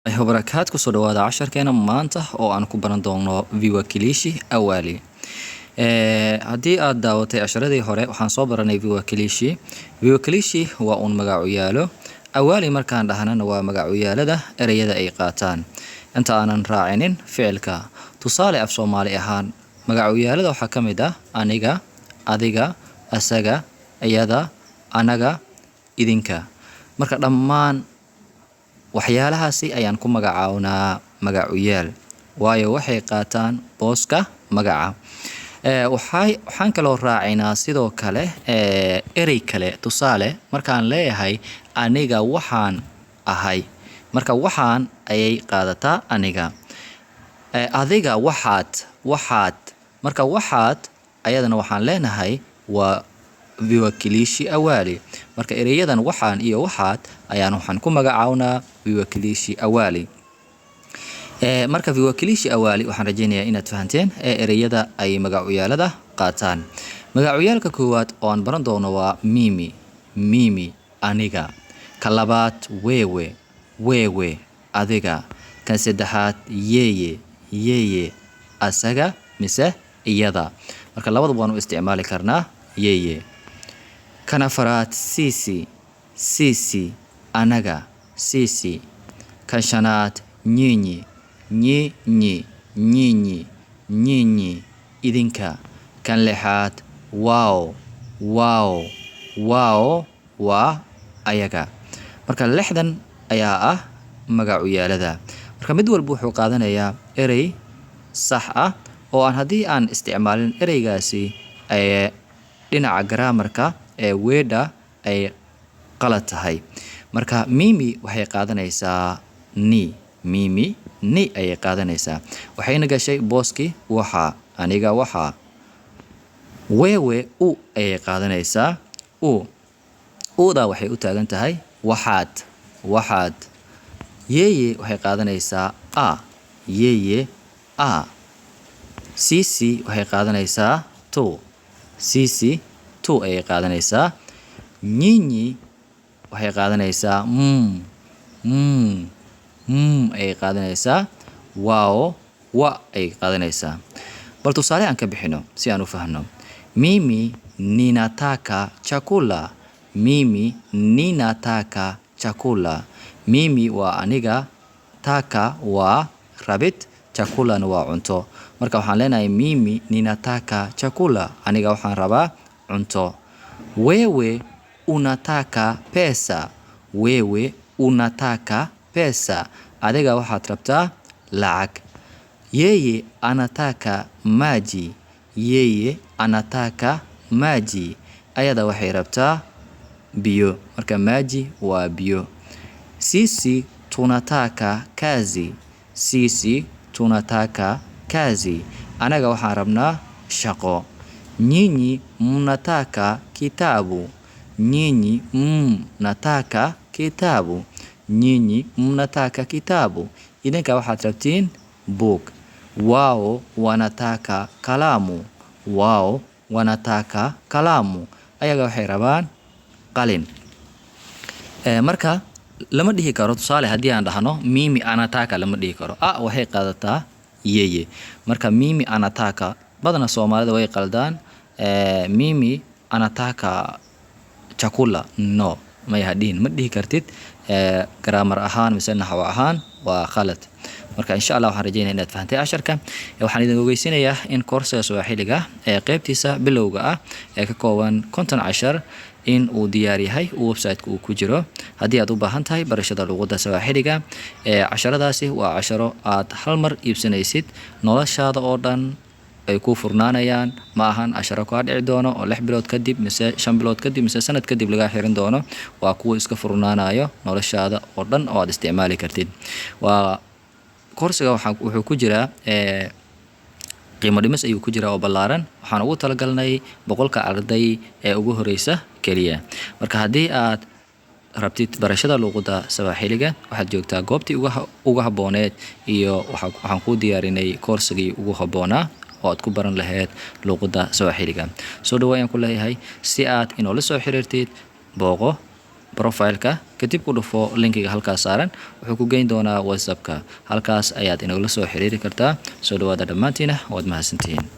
Wabarakaat. Kusoo dhawaada casharkeena maanta oo aan ku baran doono viwakilishi awali. Haddii aad daawatay casharadii hore, waxaan soo baranay viwakilishi. Viwakilishi waa uun magacuyaalo. Awali markaan dhahnana, waa magacuyaalada ereyada ay qaataan inta aanan raacinin ficilka. Tusaale, af Soomaali ahaan magacuyaalada waxaa ka mid ah aniga, adiga, asaga, iyada, anaga, idinka. Marka dhammaan waxyaalahaasi ayaan ku magacawnaa magacuyaal, waayo waxay qaataan booska magaca. Waxaan kaloo raacinaa sidoo kale erey kale. Tusaale, markaan leeyahay "aniga waxaan ahay", marka "waxaan" ayay qaadataa aniga. Adiga waxaad, waxaad, marka "waxaad" ayadana waxaan leenahay waa viwakilishi awali. Marka ereyadan "waxaan" iyo "waxaad" ayaan waxaan ku magacawnaa viwakilishi awali. Marka viwakilishi awali waxaan rajeynayaa inaad fahanteen ee ereyada ay magacuyaalada qaataan. Magacuyaalka koowaad oo aan baran doono waa mimi. Mimi, aniga. Ka labaad, wewe. Wewe, adiga. Kan saddexaad, yeye. Yeye, asaga mise iyada. Marka labadaba waan u isticmaali karnaa yeye. Kan afaraad, sisi. Sisi, anaga, sisi. Kan shanaad, nyinyi. Nyinyi, nyinyi, nyinyi, idinka. Kan lixaad, wao. Wao, wao waa ayaga. Marka lixdan ayaa ah magacuyaalada. Marka mid walba wuxuu qaadanayaa erey sax ah oo aan haddii aan isticmaalin ereygaasi ee dhinaca garaamarka ee weedha ay qalad tahay. Marka mimi waxay qaadanaysaa ni. Mimi ni ayay qaadanaysaa, waxayna gashay booskii waxa, aniga waxaa. Wewe u ayay qaadanaysaa, u. Uda waxay u taagan tahay waxaad, waxaad. Yeye waxay qaadanaysaa a, yeye a. Sisi waxay qaadanaysaa tu. Sisi tu ayay qaadanaysaa. Nyinyi waxay qaadanaysaa mm, mm, mm ayay qaadanaysaa. Wao wa ayay qaadanaysaa. Bal tusaale aan ka bixino si aan u fahno. Mimi ninataka chakula. Mimi ninataka chakula. Mimi waa aniga, taka waa rabid, chakulana waa cunto. Marka waxaan leenahay "mimi ninataka chakula", aniga waxaan rabaa cunto. Wewe unataka pesa. Wewe unataka pesa, adiga waxaad rabtaa lacag. Yeye anataka maji. Yeye anataka maji, ayada waxay rabtaa biyo. Marka maji waa biyo. Sisi tunataka kazi. Sisi tunataka kazi, anaga waxaan rabnaa shaqo. Nyinyi mnataka kitabu. Nyinyi mnataka kitabu. Nyinyi mnataka kitabu, idinka waxaad rabtiin buug. Wao wanataka kalamu. Wao wanataka kalamu, ayaga waxay rabaan qalin. Marka lama dhihi karo, tusaale, haddii aan dhahno "mimi anataka", lama dhihi karo. A waxay qaadataa yeye. Marka "mimi anataka" badana Soomaalida way qaldaan. "Mimi anataka chakula", no, may hadhihin, ma dhihi kartid. Grammar ahaan mise naxwo ahaan waa khalad. Marka insha Allah waxaan rajeynaya inaad fahantay casharka. Waxaan idin ogeysinayaa in koorsiga Swaaxiliga ee qeybtiisa bilowga ah ee ka kooban 50 cashar in uu diyaar yahay, uu website-ka uu ku jiro. Haddii aad u baahan tahay barashada luqadda Swaaxiliga, ee casharadaasi waa casharo aad hal mar iibsanaysid, noloshaada oo dhan ay ku furnaanayaan. Ma ahan casharo kaa dhici doono oo 6 bilood kadib mise 5 bilood kadib mise sanad kadib lagaa xirin doono. Waa kuwa iska furnaanayo noloshaada oo dhan oo aad isticmaali kartid. Waa koorsiga waxaa wuxuu ku jiraa qiimo dhimis ayuu ku jiraa oo ballaaran. Waxaan ugu talagalnay 100-ka arday ee ugu horeysa keliya. Marka haddii aad rabtid barashada luuqadda Sawaaxiliga, waxaad joogtaa goobtii uga habbooneed iyo waxaan kuu diyaarinay koorsigii ugu habboonaa oo aad ku baran lahayd luuqadda Sawaaxiliga. Soo dhawo ayaan ku leeyahay. Si aad inoola soo xiriirtid, booqo profile-ka. Kadib ku dhufo linkiga halkaas saaran, wuxuu ku geyn doonaa WhatsAppka. Halkaas ayaad inagula soo xiriiri kartaa. Soo dhawaada dhammaantiina, waad mahadsantihiin.